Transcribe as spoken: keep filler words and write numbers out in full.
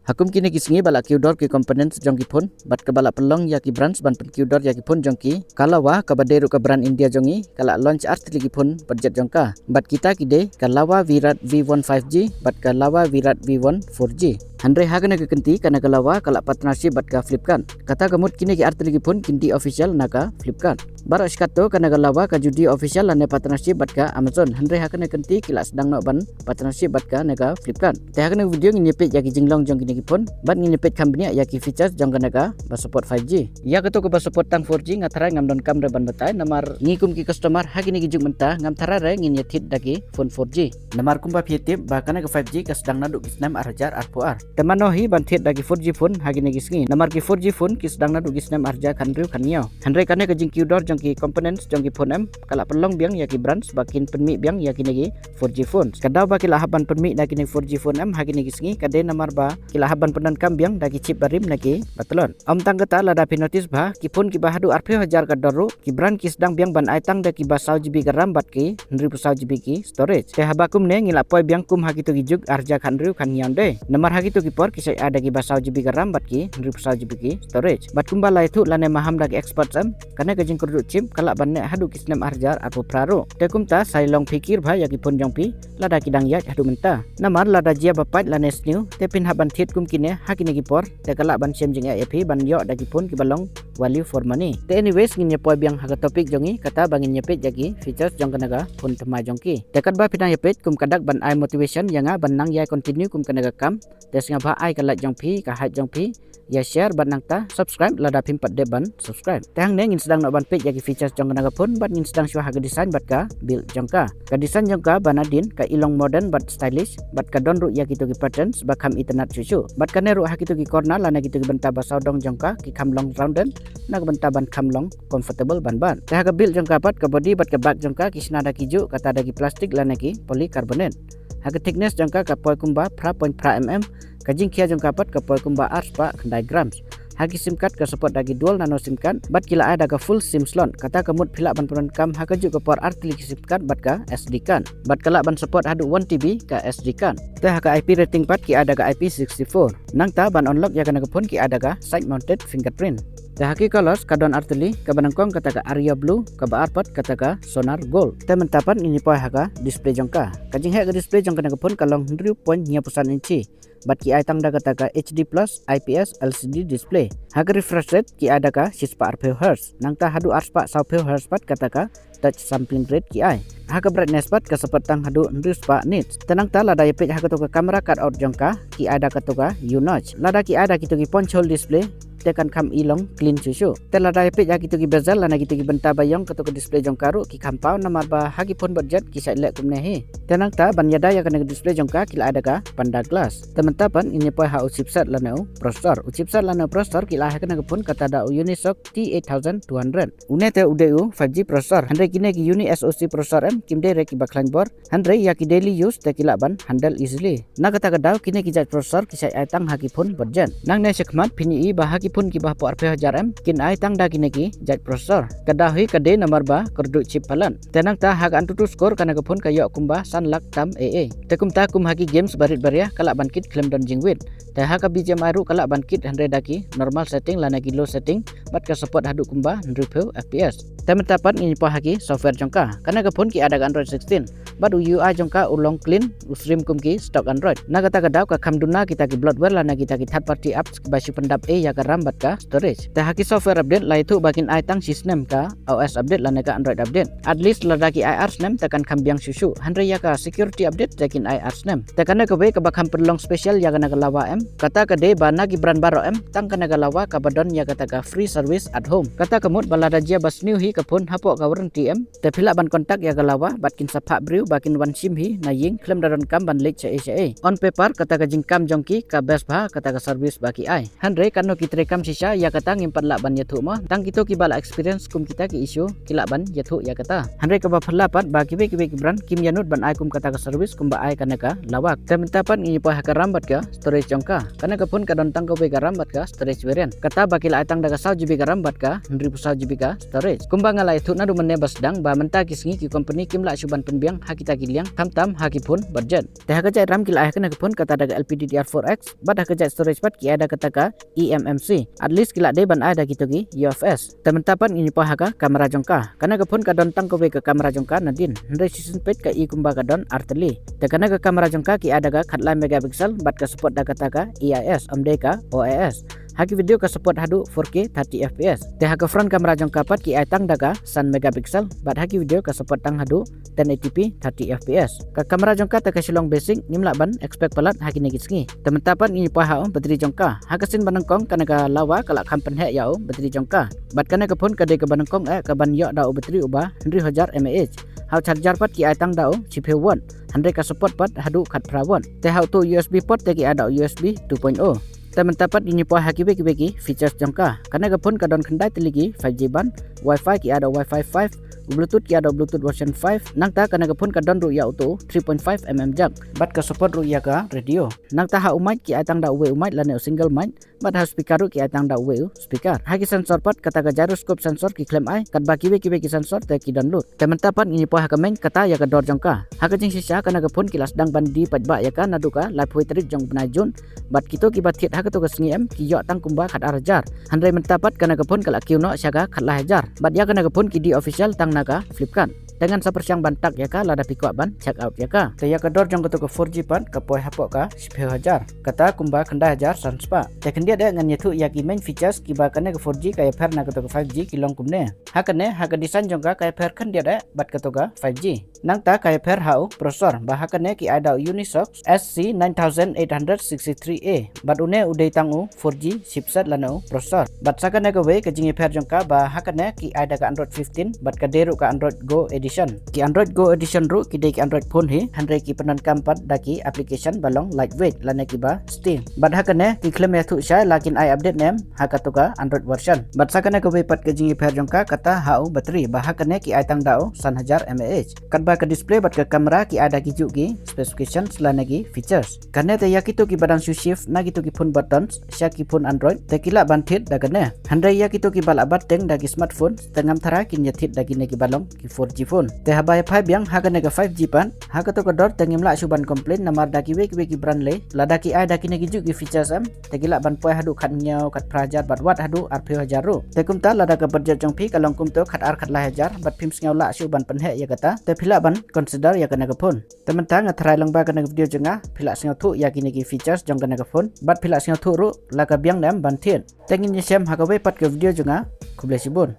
Ha kum kine ki sngi ba la kiew dor ki components jong ki phone bad kaba la pynlong ïa ki brands ban pynkiew dor ïa ki phone jong ki, ka Laowa kaba dei ruh ka brand India jong ngi ka la launch artylli ki phone budget jong ka. Bad kita ki dei ka Laowa Virat V one five G bad ka Laowa Virat V one four G. Hynrei ha kane ka kynti kane ka Laowa ka la partnership bad ka Flipkart. Kata ka mut kine ki artylli ki phone kin dih official na ka Flipkart. Baroh shi katto kane ka Laowa ka ju dih official lane partnership bad ka Amazon. Hynrei ha kane ka kynti ki la sdang noh ban partnership bad kane ka Flipkart. Te ha kane ka video ngin ïa peit ïa ki jinglong jong kine ki phone bad ngin ïa peit kham bniah ïa ki features jong kane kaba support five G. Ïa kato kaba support tang four G nga tharai ngam donkam re ban batai, namar ngi kum ki customer ha kine ki juk mynta ngam tharai re ngin ïa thied da ki phone four G. Namar kumba phi tip ba kane ka five G ka sdang naduh ki snem ar hajar arphew ar. Te mano hi ban thied da ki four G phone ha kine ki sngi, namar ki four G phone ki sdang naduh ki snem ar hajar khathynriew khathynñiew. Hynrei kane ka jingkiew dor jong ki components jong ki phone em ka la pynlong biang ïa ki brands ba kin pynmih biang ïa kine ki four G phones. Ka daw ba ki la hap ban pynmih da kine four G phone em ha kine ki sngi ka dei namar ba ki la hap ban pyndonkam biang da ki chip barim na ki batlot. Ym tang kata, lada phi notice ba ki phone kiba haduh arphew hajar ka dor ruh, ki brand ki sdang biang ban ai tang da kiba saw GB ka RAM bad ki hynriewphew saw GB ki storage. Te haba kumne ngi la poi biang kum ha kito ki juk ar hajar khathynriew khathynñiew de. Namar ha kito ki por ki sa ai da kiba saw GB ka RAM bad ki hynriewphew saw GB ki storage. Bad kumba la ïathuh lane maham da ki experts em, kane ka jingkyrduh chip ka lah ban neh haduh ki snem ar hajar arphew phra ruh. Te kumta sa ïa long phi kyrpad ïa ki phone jong phi lada ki dang ïaid haduh mynta. Namar lada jia ba pait lane sniew te phin hap ban thied kum kine ha kine ki por, te ka lah ban shem jingeh ïa phi ban ïoh da ki phone kiba long value for money. Te anyways, ngin ïa poi biang ha ka topic jong ngi, kata ba ngin ïa peit ïa ki features jong kane ka phone thymmai jong ki. Te katba phi dang ïa peit, kum ka dak ban ai motivation ïa nga ban nang ïa continue kum kane ka kam. Te sngewbha ai ka like jong phi, ka height jong phi, ïa share bad nangta subscribe lada phim pat dep ban subscribe. Te hangne ngin sdang noh ban peit ïa ki features jong kane ka phone bad ngin sdang shuwa ha ka design bad ka build jong ka. Ka design jong ka ba nadien ka i long modern bad stylish bad ka don ruh ïa kito ki patterns ba kham itynnad shuh shuh. Bad kane ruh ha kito ki corner lane kito ki bynta ba sawdong jong ka ki kham long rounded na ka bynta ban kham long comfortable ban bat. Te ha ka build jong ka pat, ka body bad ka back jong ka ki shna da ki juh, kata da ki plastic lane ki polycarbonate. Ha ka thickness jong ka ka poi kumba phra point phra mm. Ka jingkhia jong ka pat ka poi kumba ar spah khyndai grams. Ha ki sim card ka support da ki dual nano sim card bad ki la ai da ka full sim slot. Kata ka mut phi lah ban pyndonkam ha kajuh ka por artylli ki sim card bad ka SD card. Bad ka lah ban support haduh one TB ka SD card. Te ha ka IP rating pat ki ai da ka IP sixty four. Nangta ban unlock ïa kane ka phone ki ai da ka side mounted fingerprint. Te ha ki colors ka don artylli, kaba nyngkong kata ka Aria Blue, kaba ar pat kata ka Sonar Gold. Te mynta pat ngin ïa poi ha ka display jong ka. Ka jingheh ka display jong kane ka phone ka long hynriew point hynñiewphew san inchi. Bad ki ai tang da kata ka HD plus IPS LCD display. Ha ka refresh rate ki ai da ka shispah arphew hertz. Nangta haduh arspah sawphew hertz pat kata ka touch sampling rate ki ai. Ha ka brightness pat ka support tang haduh hynriew spah nits. Te nangta lada ïa peit ha kato ka camera cutout jong ka, ki ai da kato ka U notch. Lada ki ai da kito ki punch hole display, te kan kham i long clean shuh shuh. Te lada ïa peit ha kito ki bezel lane kito ki bynta ba ïong kato ka display jong ka ruh ki kham paw, namar ba ha ki phone budget ki shait leh kumne hi. Te nangta ban ïada ïa kane ka display jong ka ki la ai da ka panda glass. Te mynta pat ngin ïa poi ha u chipset lane u processor. U chipset lane u processor ki la ai ha kane ka phone kata da u Unisoc T eight thousand two hundred. Une te u dei u five G processor. Hynrei kine ki Uni SoC processor em kim dei re kiba khlaiñ bor. Hynrei ïa ki daily use te ki lah ban handle easily. Na kata ka daw kine ki jait processor ki shait ai tang ha ki phone budget. Nangne shakhmat phin ïohi ba ha ki phone kiba hapoh arphew hajar em kin ai tang da kine ki jait processor. Ka daw hi ka dei namar ba kyrduh chip palat. Te nangta ha ka AnTuTu score kane ka phone ka ïoh kumba san lak tam AA. Te kumta kum ha ki games barit baria ka lah ban kit khlem don jingwit. Te ha ka BGMI ruh ka lah ban kit hynrei da ki normal setting lane ki low setting bad ka support haduh kumba hynriewphew FPS. Te mynta pat ngin ïa poi ha ki software jong ka. Kane ka phone ki ai da ka Android sixteen. Bad u UI jong ka u long clean, u syriem kum ki stock Android. Na kata ka daw ka kham duna kita ki bloatware lane kita ki third party apps kiba shu pyndap ei ïa ka RAM bad ka storage. Te ha ki software update la ïathuh ba kin ai tang shi snem ka OS update lane ka Android update. At least lada ki ai ar snem te kan kham biang shuh shuh. Hynrei ïa ka security update te kin ai ar snem. Te kane kawei kaba kham pynlong special ïa kane ka Laowa em, kata ka dei ba na ki brand baroh em, tang kane ka Laowa kaba don ïa kata ka free service at home. Kata ka mut ba lada jia ba sniew hi ka phone hapoh ka warranty em, te phi lah ban contact ïa ka Laowa bad kin sa phah briew ba kin wan shim hi na ïing khlem da donkam ban leit shaei shaei. On paper kata ka jingkam jong ki ka best bha, kata ka service ba ki ai. Hynrei katno ki treikam shisha ïa kata ngim pat lah ban ïathuh mo. Tang kito kiba la experience kum kita ki issue ki lah ban ïathuh ïa kata. Hynrei kaba phylla pat ba kiwei kiwei ki brand kim ïanuid ban ai kum kata ka service kumba ai kane ka Laowa. Te mynta pat ngin ïa poi ha ka RAM bad ka storage jong ka. Kane ka phone ka don tang kawei ka RAM bad ka storage variant. Kata ba ki la ai tang da ka saw GB ka RAM bad ka hynriew phew saw GB ka storage. Kumba nga la ïathuh naduh mynne ba sdang ba mynta ki sngi ki company kim lah shuh ban pynbiang ha kita ki liang, khamtam ha ki phone budget. Te ha ka jait RAM ki la ai ha kane ka phone kata da ka LPDDR four X, bad ha ka jait storage pat ki ai da kata ka eMMC. At least ki la dei ban ai da kito ki UFS. Te mynta pat ngin ïa poi ha ka camera jong ka. Kane ka phone ka don tang kawei ka camera jong ka nadien. Hynrei shisien peit ka i kumba ka don artylli. Te kane ka camera jong ka ki ai da ka khatlai megapixel bad ka support da kata ka AIS, ym dei ka OIS. Ha ki video ka support haduh four K thirty FPS. Te ha ka front camera jong ka pat ki ai tang da ka san megapixel bad ha ki video ka support tang haduh ten eighty P thirty FPS. Ka camera jong ka te ka shu long basic, ngim lah ban expect palat ha kine ki sngi. Te mynta pat ngin ïa poi ha u battery jong ka. Ha ka sien ba nyngkong kane ka lawa ka la kham pynheh ïa u battery jong ka. Bad kane ka phone ka dei kaba nyngkong eh kaban ïoh da u battery uba hynriew hajar mAh. Ha u charger pat ki ai tang da u shiphew watt. Hynrei ka support pat haduh khatphra watt. Te ha uto u USB port te ki ai da u USB two point oh. Te mynta pat ngin ïa poi ha kiwei kiwei ki features jong ka. Kane ka phone ka don khyndai tylli ki five G band, Wi-Fi ki ai da u Wi-Fi five, u Bluetooth ki ai da u Bluetooth version five. Nangta kane ka phone ka don ruh ïa uto u three point five mm jack. Bad ka support ruh ïa ka radio. Nangta ha u mic ki ai tang da uwei u mic lane u single mic. Bad ha u speaker ruh ki ai tang da uwei u speaker. Ha ki sensor pat kata ka gyroscope sensor ki khlem ai, katba kiwei kiwei ki sensor te ki don lut. Te mynta pat ngin ïa poi ha ka main kata ïa ka dor jong ka. Ha ka jingshisha kane ka phone ki la sdang ban die paidbah ïa ka naduh ka laiphew tarik jong u bnai June. Bad kito kiba thied ha kato ka sngi em ki ïoh tang kumba khatar hajar. Hynrei mynta pat kane ka phone ka la kiew noh sha ka khatlai hajar. Bad ïa kane ka phone ki die official tang na ka Flipkart. Te ngan sa pyrshang ban tag ïa ka lada phi kwah ban check out ïa ka. Te ïa ka dor jong kato ka four G pat ka poi hapoh ka shiphew hajar. Kata kumba khyndai hajar san spah. Te khyndiat eh ngan ïathuh ïa ki main features kiba kane ka four G ka ïapher na kato ka five G ki long kumne. Ha kane ha ka design jong ka ka ïapher khyndiat eh bad kato ka five G. Nangta ka ïapher ha u processor ba ha kane ki ai da u Unisoc S C nine thousand eight hundred sixty-three A. Bad une u dei tang u four G chipset lane u processor. Bad sa kane kawei ka jingïapher jong ka ba ha kane ki ai da ka Android fifteen bad ka dei ruh ka Android Go Edition. Ki Android Go Edition ruh ki dei ki Android phone hi, hynrei ki pyndonkam pat da ki application ba long lightweight lane kiba stealth. Bad ha kane ki khlem ïathuh shai la kin ai update ne em ha kato ka Android version. Bad sa kane kawei pat ka jingïapher jong ka kata ha u battery ba ha kane ki ai tang da u san hajar mAh. Katba ka display bad ka camera ki ai da kijuh ki specifications lane ki features. Kane te ïa kito kiba dang shu shift na kito ki phone buttons sha ki phone Android te ki lah ban thied da kane. Hynrei ïa kito kiba lah bat teng da ki smartphone te ngam tharai kin ïa thied da kine kiba long ki four G phone. Te haba ïa phai biang ha kane ka five G pat ha kato ka dor te ngim lah shuh ban complain namar da kiwei kiwei ki brand lei lada ki ai da kine kijuh ki features em te ki lah ban poi haduh khathynñiew, khatphra hajar bad wat haduh arphew hajar ruh. Te kumta lada ka budget jong phi ka long kumto khatar khatlai hajar bad phim sngew lah shuh ban pynheh ïa kata te phi lah ban consider ïa kane ka phone. Te mynta nga tharai lang ba kane ka video jong nga phi lah sngewthuh ïa kine ki features jong kane ka phone bad phi lah sngewthuh ruh la ka biang ne em ban thied. Te ngin ïashem ha kawei pat ka video jong nga. Khublei shibun.